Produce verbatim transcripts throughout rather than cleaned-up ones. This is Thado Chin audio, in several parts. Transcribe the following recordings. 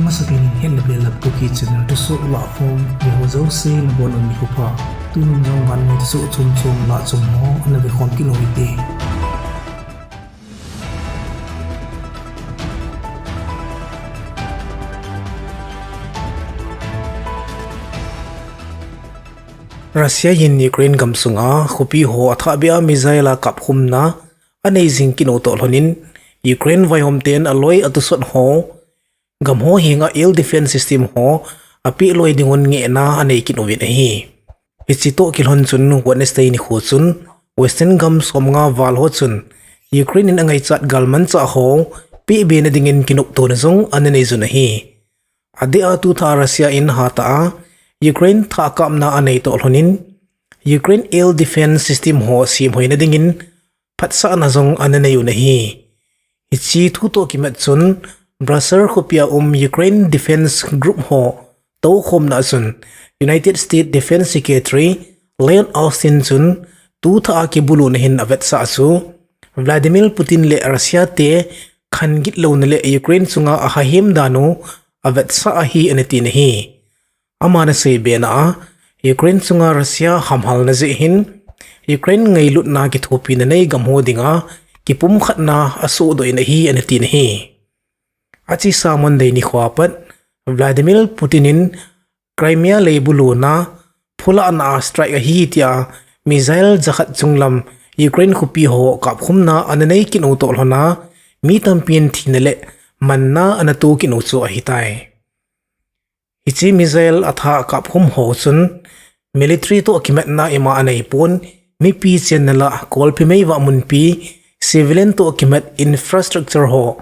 Masapen in Hetna Belap Kuki channel thusoh lahkhom, mi ho jouse nabonun nikho pha. Tunin jong vannoi thusoh chom chom lah chom ho ana vekhom kit u hite. Russia in Ukraine gamsunga khopi ho athah beh a missile a kapkhumna anei jing kit u toh lhonin, Ukraine vaihom ten aloi atusot ho, gam ho henga air defense system ho apeh loi dingun ngehna anei kit uvin ahi. Hiche toh kilhon chun Wednesday nikho chun Western gam somnga val ho chun Ukraine in angaichat galmanchah ho pehbe na dingin kinoptona jong ana nei jun ahi. Adeh a tuthah a Russia in hatah a Ukraine thah kapna anei toh lhonin, Ukraine air defense system ho semhoina dingin phatsahna jong ana nei u ahi. Hiche thu toh kimat chun Brussels khopi a um Ukraine Defense Group ho toukhomna a chun United States Defense Secretary Lloyd Austin chun tuthah a kibuluna hin avetsah chu Vladimir Putin le Russia te khan gitlouna le Ukraine chunga ahahem dan u avetsah ahi ana tin ahi. Aman asei bena a, Ukraine chunga Russia hamhalna jeh hin Ukraine ngailutna kithopina nei gam ho dinga kipumkhatna asohdoh in ahi ana tin ahi. Achesa Monday nikho a pat Vladimir Putin in Crimea lei buluna phulahna a strike ahi tia missile jakhat chunglam Ukraine khopi ho kapkhumna ana nei kit u toh lhona mi tampin thina le manna ana to kit u chu ahitai. Hiche missile athah kapkhum ho chun military toh kimatna ima anei pon, mipi chenna lah kolpi meivah munpi, civilian toh kimat infrastructure ho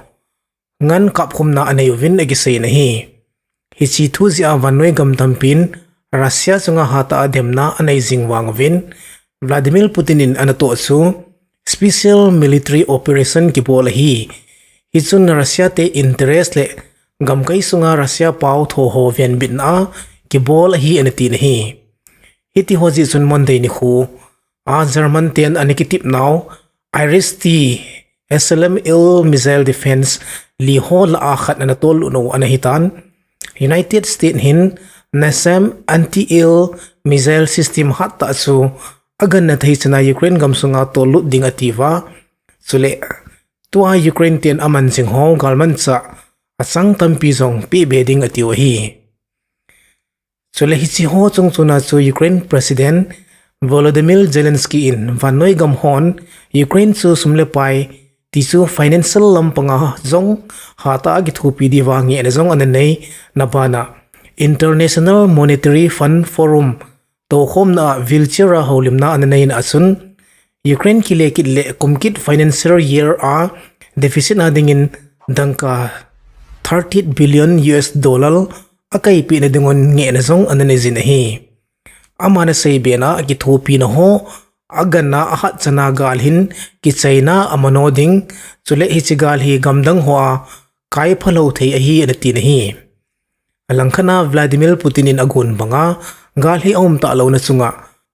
ngan kapkhumna anei uvin akisei in ahi. Hiche thu jeh a vannoi gam tampin Russia chunga hatah a demna anei jing vang uvin Vladimir Putin in ana toh chu special military operation kibol ahi. Hichun Russia te interest le gamkai sunga Russia pao tho ho venbitna a kibol ahi ana tin ahi. Hiti ho jeh chun Monday nikho a German ten ana kitepnau Iris-T S L M L missile defense li ho lah a khat ana tollut u ana hitan. United States hin NASAMS anti-air missile system hattah chu aganna thei chana Ukraine gamsunga tollut ding atiuva. Chule tua Ukraine ten aman jing ho galmanchah achang tampi jong pehbe ding atiu ahi. Chule hiche ho chungchona chu Ukraine President Volodymyr Zelensky in vannoi gam hon Ukraine chu sum le pai tichu financial lampanga jong hatah a kithopi diuva ngehna jong ana neina bana International Monetary Fund Forum toukhomna a wheelchair a houlimna ana neina a chun Ukraine kile kit le kum kit financial year a deficit na dingin dangka thirty billion U S dollar akaipehna dingun ngehna jong ana neijin ahi. Aman asei bena a kithopina ho aganna ahat chana gal hin kichaina amano ding, chule hiche gal hi gamdang hoa kaiphalou thei ahi ana tin ahi. Alangkhat a Vladimir Putin in agon banga gal hi aumtah louna chunga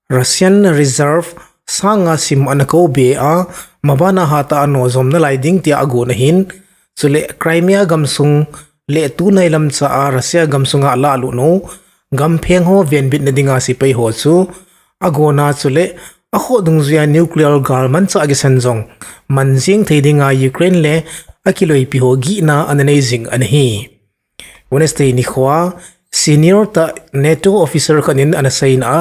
Russian reserve sanga sim ana kobe a, mabana hatah a nojom nalai ding tia agon ahin, chule Crimea gamsung le tunailam cha a Russia gamsunga alahlutnau gampheng ho venbitna dinga sepai ho chu agonna chule akhoh dungjuia nuclear galmanchah akisan jong manjing thei dinga Ukraine le akiloipi ho gihna ana neijing ana hi. Wednesday nikhoa senior tah NATO officer khat in ana seina a,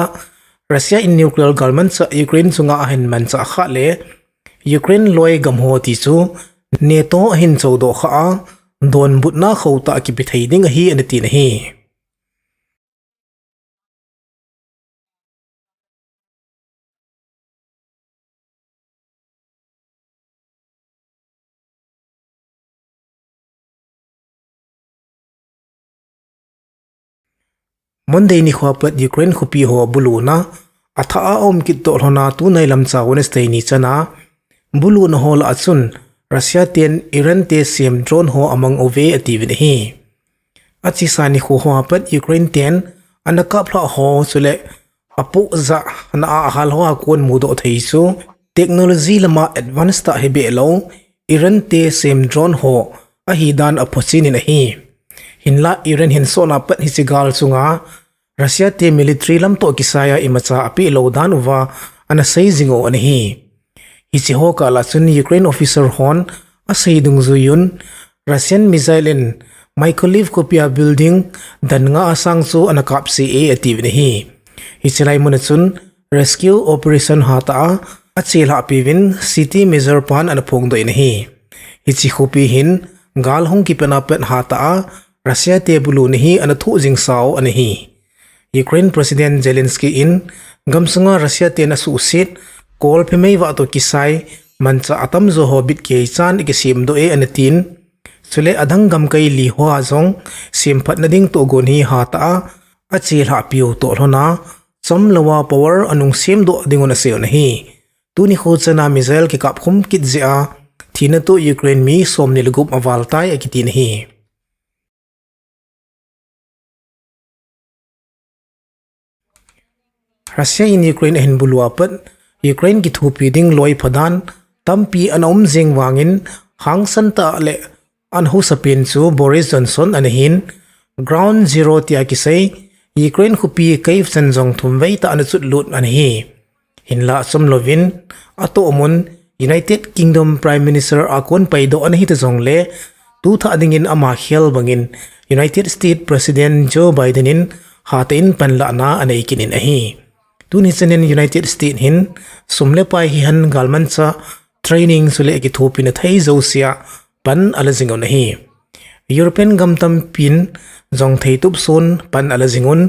Russia in nuclear galmanchah Ukraine chunga ahin manchah khah le Ukraine loi gam ho tichu NATO ahin chodoh khah a, donbutna khotah kipe thei ding ahi ana tin ahi. Monday nikhoa pat Ukraine khopi ho buluna athah a aum kit toh lhona tunailam cha Wednesday ni chana buluna ho lah a chun Russia ten Iran te sem drone ho amang uve atiuvin ahi. Achesa nikho hoa pat Ukraine ten ana kaplhah ho chule apohjahna a ahal hoa kon mudoh thei chu technology lama advance tah hibeh lou Iran te sem drone ho ahidan aphochin in ahi. Hinlah Iran hin sotna pat hiche gal chunga Russia te military lam toh kisaiya imacha apeh lou dan uva ana sei jing u ana hi. Hiche ho kah lah chun Ukraine officer hon asei dungjuiyun, Russian missile in Mykolaiv khopia building dan nga asang chu ana kapse e atiuvin ahi. Hiche lai mun a chun rescue operation hatah a achelhah piuvin city mayor pan ana phongdoh in ahi. Hiche khopi hin gal hung kipatna pat hatah a Russia te bulu nahi ana thoh jing sau ana hi. Ukraine President Zelensky in gamsunga Russia ten asuhset, kolphe meivah toh kisai, manchah atamjo ho bitkei chan ikisemdoh e ana tin. Chule adang gamkai li hoa jong semphatna ding tohgon hi hatah a achelhah piu toh lhona, chomlouva power anung semdoh dingun asei u ahi. Tuni kho chana missile kikap khum kit jeh a thina toh Ukraine mi somni le gup aval tai akiti ahi. Russia in Ukraine ahin bulu a pat, Ukraine kithopi ding loi phadan tampi ana um jing vangin, hangsan tah le ana hausa pen chu Boris Johnson ana hin, Ground Zero tia kisei Ukraine khopi Kyiv chan jong thumvei tah ana chutlut ana hi. Hinlah chomlouvin, atoh mun United Kingdom Prime Minister a kon paidoh ana hita jongle, tu thah dingin ama khel bangin United States President Joe Biden in hatah in panlahna anei kit in ahi. Tuni chanin United States hin sum le pai hihen galmanchah training chule kithopina thei jousea pan ala jing un ahi. European gam tampin jong theitup son pan ala jing un,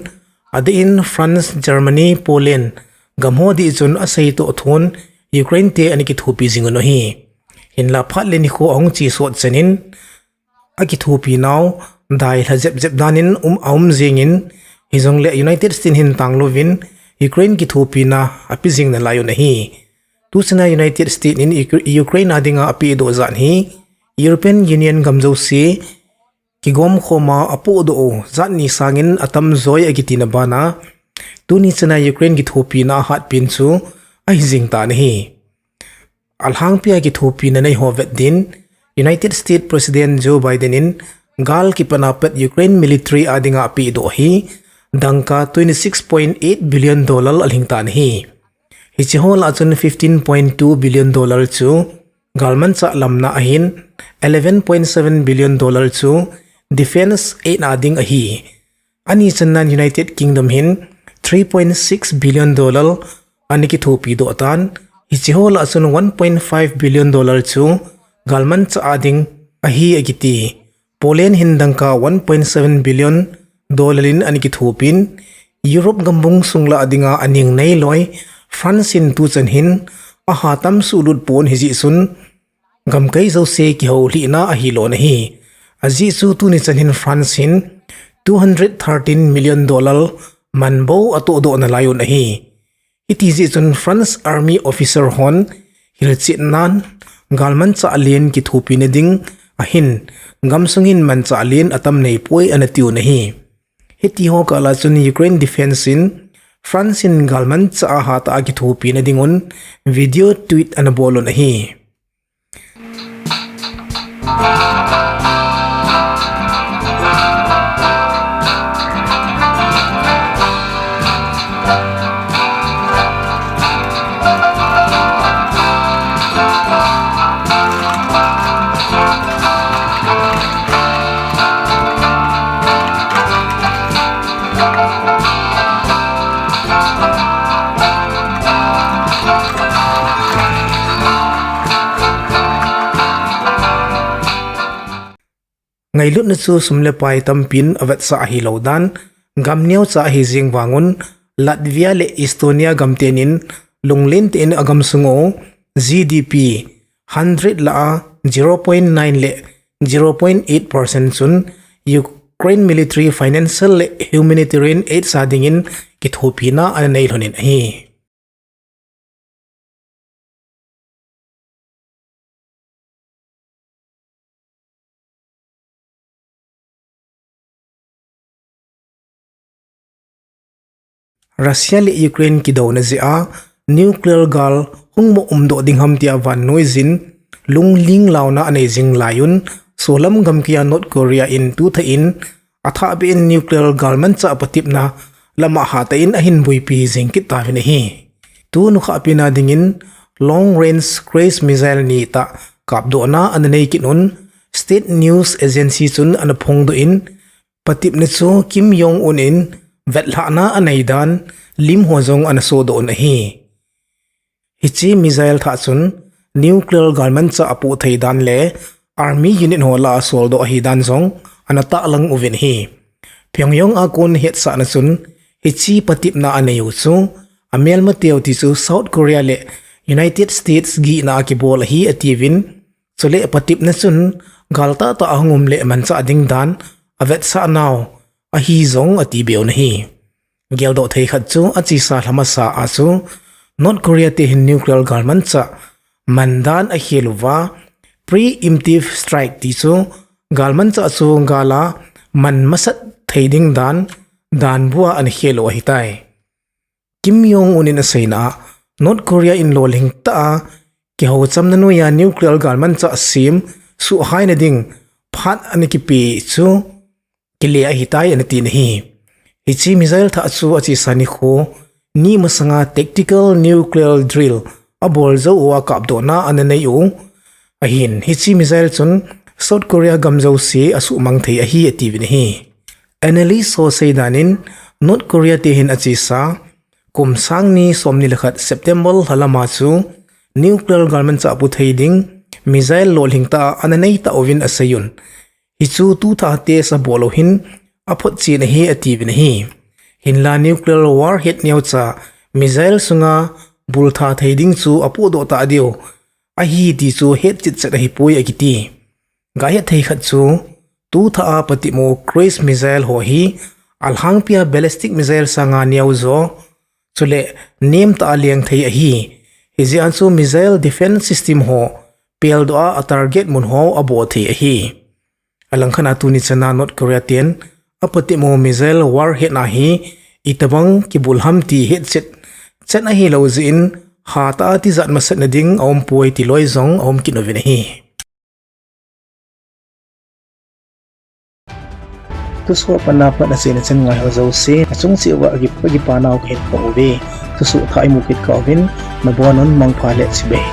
adeh in France, Germany, Poland gam ho dih chun aseitoh thon Ukraine te ana kithopi jing un ahi. Hinlah phat le nikho ahung chesot chanin akithopinau dailha jep jep danin um, aum jingin, hijongle United States hin tanglouvin Ukraine kithopina ape jing nalai un ahi. Tuchana United States in Ukra-, Ukraine a dinga apehdoh jat hi European Union gam jouse kigomkhoma apohdoh u jat ni sangin atamjoi akitina bana, tuni chana Ukraine kithopina ahatpen chu ahi jing tan ahi. Alhangpia kithopina neiho vet din, United States President Joe Biden in gal kipatna pat Ukraine military a dinga apehdoh hi dangka twenty six point eight billion dollar alhing tan ahi. Hiche ho lah chun fifteen point two billion dollar chu galmanchah lamna ahin, eleven point seven billion dollar chu defense aid a ding ahi. Ani channan United Kingdom hin three point six billion dollar ana kithopi doh tan, hiche ho lah chun one point five billion dollar chu galmanchah a ding ahi akiti. Poland hin dangka one point seven billion dollar in ana kithopin, Europe gambung sung lah a dinga aning neiloi France in tuchan hin aha tam suhlut pon hijeh chun gamkai jouse kihoulimna ahilou ahi. Ajeh chu tuni chan hin France hin two hundred thirteen million dollar manbou atohdoh nalai un ahi. Hiti jeh chun France Army officer hon hilchetnan galmanchah len kithopina ding ahin, gamsung in manchah len atam neipoi ana tiun ahi. Hiti ho kah lah chun Ukraine Defense in France in galmanchah a hatah a kithopina dingun video tweet ana bolun ahi. Ngailutna chu sum le pai tampin avetsah ahilou dan, gam neocha ahi jeng vangun, Latvia le Estonia gamtenin lunglen tein agamsung u G D P hundred lah a zero point nine le zero point eight percent chun Ukraine military, financial le humanitarian aid sa dingin kithopina ana nei lhonin ahi. Russia le Ukraine kidouna jeh a nuclear gal hung mo umdoh ding ham tia vannoiyin lungling launa anei jing laiyun, solam gamkaiya North Korea in tuthah in athah beh in nuclear galmanchah patepna lam'a hatah in ahin buipi jing kit tauvin ahi. Tunu khah pena dingin long range cruise missile ni tah kapdohna ana nei kit un, state news agency chun ana phongdoh in, patepna chu Kim Jong Un in vetlhahna anei dan lim ho jong ana sodoh un ahi. Hiche missile thah chun nuclear galmanchah apoh thei dan le army unit ho lah a soldoh ahi dan jong ana tahlang uvin ahi. Pyongyang a kon hetsahna chun hiche patepna anei u chu amelmateu ti chu South Korea le United States gihna a kibol ahi atiuvin, chule patepna chun gal tahtah a hung um le manchah ding dan avetsah nau ahi jong ati beu un ahi. Geldoh thei khat chu achesa lha masa a chu North Korea te hin nuclear galmanchah man dan akhel uva, preemptive strike ti chu galmanchah chu gal a man masat thei ding dan, danbu a ana khel u ahitai. Kim Jong Un in aseina a, North Korea in lolhing tah a kihouchamna noiya nuclear galmanchah sem suhhaina ding phat ana kipe chu kile ahitai ana tin ahi. Hiche missile thah chu achesa nikho ni masanga tactical nuclear drill abol jou uva kapdohna ana nei u ahin, hiche missile chun South Korea gam jouse asuhmang thei ahi atiuvin ahi. Analyst ho seidan in North Korea te hin achesa kum sang ni somni le khat September lha lama chu nuclear galmanchah pu thei ding missile lolhing tah a ana nei tauvin aseiyun. Hichu tuthah a test abol u hin aphotchen ahi atiuvin ahi. Hinla nuclear warhead neocha missile sunga bultha thei ding chu apohdoh tah diu ahi ti chu hetchetchet ahipoi akiti. Gahet thei khat chu tuthah a patep u cruise missile ho hi alhangpia ballistic missile sanga neojo, chule nemtah a leng thei ahi. Hijeh a chu missile defense system ho peldoh a atarget mun ho aboh thei ahi. Alangkhat a tuni chana North Korea ten apatep u missile warhead a hi itobang kibul ham ti hetchetchet ahilou jeh in hatah a tijat masatna ding aumpoi ti loi jong aum kit uvin ahi. Thusoh a pat na pat achaina chan ngaiho jouse achung cheh uva kipa nau kahin phong uve. Thusoh thah imu kit kah uvin nabonun mangpha le chibai.